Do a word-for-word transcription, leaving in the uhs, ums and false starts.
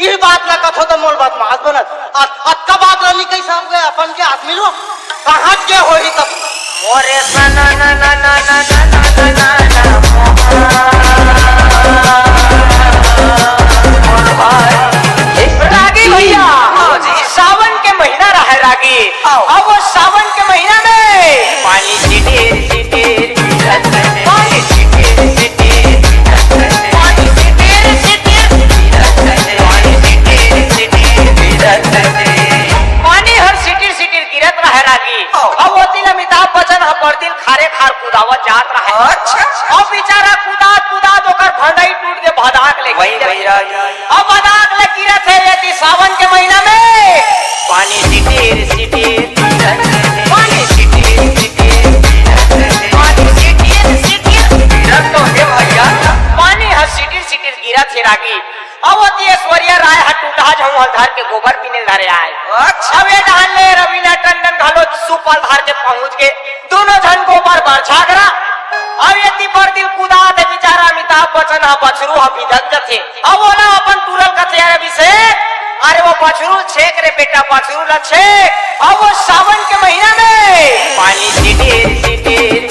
ये बात ला कथो त मोर बदमाश बनत। अत-, अतका बात ला नहीं कही साहब के अपन के आदमी लो। कहाँ के होही तब? मोरे सना ना ना ना ना ना ना ना ना ना। रागी भैया, हाँ जी। सावन के महीना रहे रागी। हाँ। अब वो सावन के महीना में पानी छिटे छिटे, पानी छिटे छिटे, पानी छिटे छिटे, पानी छिटे छिटे, पानी हर सिटिर सिटिर गिरत रहे रागी। हाँ। अब वो दिन अमिताभ बच्चन ह बरदिल खारे खार कुदावत जात रहे। अच्छा। अब बेचारा कुदात कुदात ओकर भंडई टूट के भदाक ले वही, गिर वही जाथे। रागी। अब भदाक ले गिरत हे यदि सावन के महीना में। पानी सिटिर सिटिर, पानी सिटिर सिटिर, पानी सिटिर सिटिर गिरत तो हे भैया। पानी ह सिटिर सिटिर गिरत हे रागी। अब ओती ऐश्वर्या राय ह टूटहा झउहा धर के गोबर बीने धरे आय। अच्छा। अब ए डहन ले रवीना टंडन घलो सुपल धर के पहुंच के दोनों झन गोबर बर झगरा। अब एती बरदिल कुदात हे बेचारा अमिताभ बच्चन ह बछरू ह बिदक जथे। अब ओला अपन टूरा ल कथे, "यार अभिषेक, अरे वो बछरू ल छेक रे बेटा, बछरू ल छेक।" अब वो सावन के महीना में पानी सिटिर सिटिर,